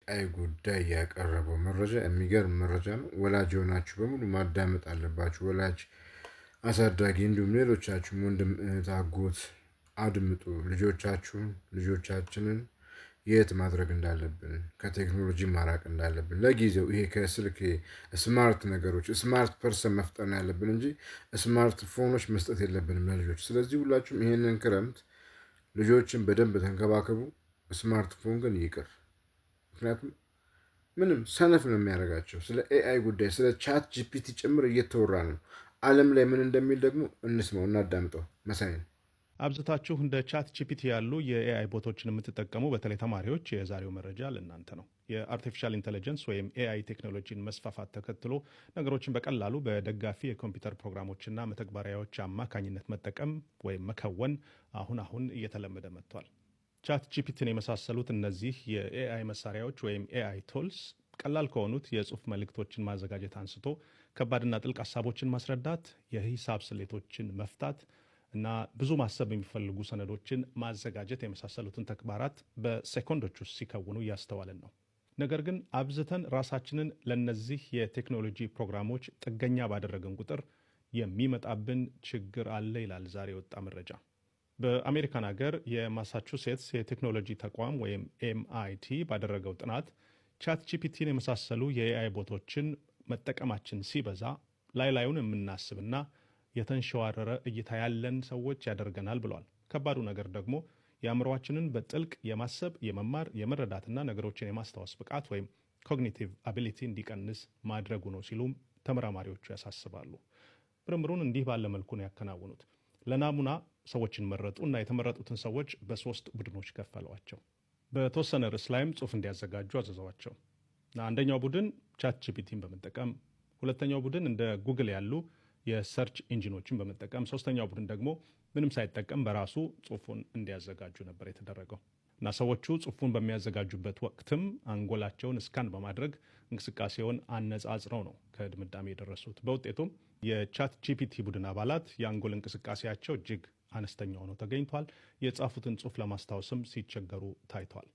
AI ጉዳይ ያቀረበው መረጃ የሚገርም መረጃ ነው። ወላጅ የሆናችሁ በሙሉ ማዳመጥ አለባችሁ። ወላጅ፣ አሳዳጊ፣ እንዲሁም ሌሎቻችሁም ወንድም፣ እህት፣ አጎት አድምጡ። ልጆቻችሁን ልጆቻችንን የት ማድረግ እንዳለብን፣ ከቴክኖሎጂ ማራቅ እንዳለብን፣ ለጊዜው ይሄ ከስልክ smart ነገሮች smart person መፍጠር ነው ያለብን እንጂ ስማርት ፎኖች መስጠት የለብንም ለልጆች። ስለዚህ ሁላችሁም ይሄንን ክረምት ልጆችን በደንብ ተንከባከቡ። ስማርትፎን ግን ይቅር። ምክንያቱም ምንም ሰነፍ ነው የሚያደርጋቸው። ስለ AI ጉዳይ፣ ስለ ChatGPT ጭምር እየተወራ ነው። ዓለም ላይ ምን እንደሚል ደግሞ እንስማው፣ እናዳምጠው። መሳይን። አብዝታችሁ እንደ ChatGPT ያሉ የ AI bot ኦችን የምትጠቀሙ በተለይ ተማሪዎች፣ የዛሬው መረጃ ለእናንተ ነው። የ artificial intelligence ወይም AI ቴክኖሎጂን መስፋፋት ተከትሎ ነገሮችን በቀላሉ በደጋፊ የኮምፒውተር ፕሮግራሞችና መተግበሪያዎች አማካኝነት መጠቀም ወይም መከወን አሁን አሁን እየተለመደ መጥቷል። ChatGPT ን የመሳሰሉት እነዚህ የ AI መሳሪያዎች ወይም AI tools ቀላል ከሆኑት የጽሁፍ መልእክቶችን ማዘጋጀት አንስቶ ከባድና ጥልቅ ሀሳቦችን ማስረዳት፣ የሂሳብ ስሌቶችን መፍታት እና ብዙ ማሰብ የሚፈልጉ ሰነዶችን ማዘጋጀት የመሳሰሉትን ተግባራት በሴኮንዶች ውስጥ ሲከውኑ እያስተዋልን ነው። ነገር ግን አብዝተን ራሳችንን ለነዚህ የቴክኖሎጂ ፕሮግራሞች ጥገኛ ባደረግን ቁጥር የሚመጣብን ችግር አለ ይላል ዛሬ የወጣ መረጃ። በአሜሪካን ሀገር የማሳቹሴትስ የቴክኖሎጂ ተቋም ወይም MIT ባደረገው ጥናት ChatGPT ን የመሳሰሉ የ AI bot ኦችን መጠቀማችን ሲበዛ ላይ ላዩን የምናስብና የተንሸዋረረ እይታ ያለን ሰዎች ያደርገናል ብሏል። ከባዱ ነገር ደግሞ የአእምሯችንን በጥልቅ የማሰብ፣ የመማር፣ የመረዳትና ነገሮችን የማስታወስ ብቃት ወይም cognitive ability እንዲቀንስ ማድረጉ ነው ሲሉም ተመራማሪዎቹ ያሳስባሉ። ምርምሩን እንዲህ ባለ መልኩ ነው ያከናወኑት። ለናሙና ሰዎችን መረጡ እና የተመረጡትን ሰዎች በሶስት ቡድኖች ከፈሏቸው። በተወሰነ ርዕስ ላይም ጽሁፍ እንዲያዘጋጁ አዘዟቸው። አንደኛው ቡድን ChatGPT ን በመጠቀም፣ ሁለተኛው ቡድን እንደ ጉግል ያሉ የ search engine ኦችን በመጠቀም፣ ሶስተኛው ቡድን ደግሞ ምንም ሳይጠቀም በራሱ ጽሁፉን እንዲያዘጋጁ ነበር የተደረገው። እና ሰዎቹ ጽሁፉን በሚያዘጋጁበት ወቅትም አንጎላቸውን scan በማድረግ እንቅስቃሴውን አነጻጽረው ነው ከድምዳሜ የደረሱት። በውጤቱም የ ChatGPT ቡድን አባላት የአንጎል እንቅስቃሴያቸው እጅግ አነስተኛ ሆኖ ተገኝቷል። የጻፉትን ጽሁፍ ለማስታወስም ሲቸገሩ ታይቷል።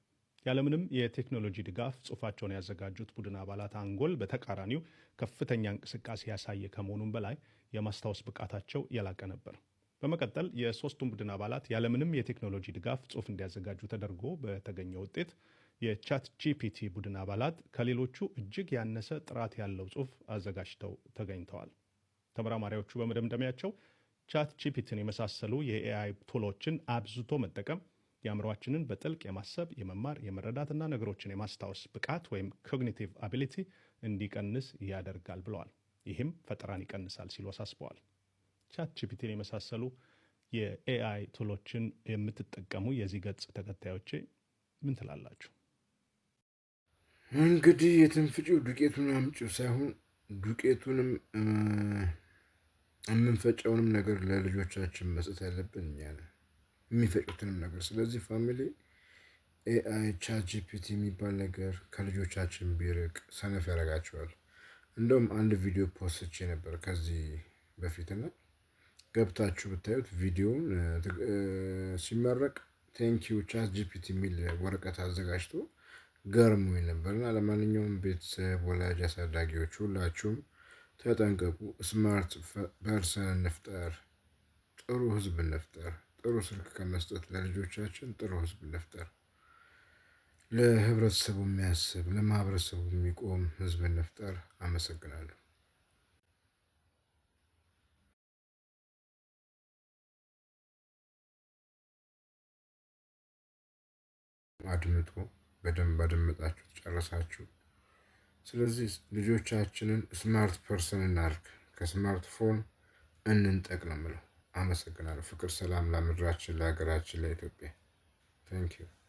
ያለምንም የቴክኖሎጂ ድጋፍ ጽሁፋቸውን ያዘጋጁት ቡድን አባላት አንጎል በተቃራኒው ከፍተኛ እንቅስቃሴ ያሳየ ከመሆኑም በላይ የማስታወስ ብቃታቸው የላቀ ነበር። በመቀጠል የሶስቱም ቡድን አባላት ያለምንም የቴክኖሎጂ ድጋፍ ጽሁፍ እንዲያዘጋጁ ተደርጎ በተገኘ ውጤት የ ChatGPT ቡድን አባላት ከሌሎቹ እጅግ ያነሰ ጥራት ያለው ጽሁፍ አዘጋጅተው ተገኝተዋል። ተመራማሪዎቹ በመደምደሚያቸው ChatGPT ን የመሳሰሉ የ AI tool ኦችን አብዝቶ መጠቀም የአእምሯችንን በጥልቅ የማሰብ፣ የመማር፣ የመረዳትና ነገሮችን የማስታወስ ብቃት ወይም cognitive ability እንዲቀንስ ያደርጋል ብለዋል። ይህም ፈጠራን ይቀንሳል ሲሉ አሳስበዋል። ChatGPT ን የመሳሰሉ የ AI tool ኦችን የምትጠቀሙ የዚህ ገጽ ተከታዮቼ ምን ትላላችሁ? እንግዲህ የትም ፍጪው ዱቄቱን አምጪው ሳይሆን ዱቄቱንም የምንፈጨውንም ነገር ለልጆቻችን መስጠት ያለብን እኛ ነን፣ የሚፈጩትንም ነገር። ስለዚህ family፣ AI ChatGPT የሚባል ነገር ከልጆቻችን ቢርቅ፣ ሰነፍ ያደርጋቸዋል። እንደውም አንድ ቪዲዮ post ቼ ነበር ከዚህ በፊትና ገብታችሁ ብታዩት ቪዲዮውን፣ ሲመረቅ "Thank you ChatGPT" የሚል ወረቀት አዘጋጅቶ ገርሞኝ ነበር። እና ለማንኛውም ቤተሰብ፣ ወላጅ አሳዳጊዎች ሁላችሁም ተጠንቀቁ። Smart person እንፍጠር፣ ጥሩ ህዝብ እንፍጠር። ጥሩ ስልክ ከመስጠት ለልጆቻችን ጥሩ ህዝብ እንፍጠር። ለህብረተሰቡ የሚያስብ፣ ለማህበረሰቡ የሚቆም ህዝብ እንፍጠር። አመሰግናለሁ። አድምጡ። በደንብ አደመጣችሁ ጨረሳችሁ። ስለዚህ ልጆቻችንን smart person እናድርግ፣ ከስማርትፎን እንንጠቅ ነው የምለው። አመሰግናለሁ። ፍቅር፣ ሰላም ለምድራችን፣ ለሀገራችን፣ ለኢትዮጵያ። Thank you.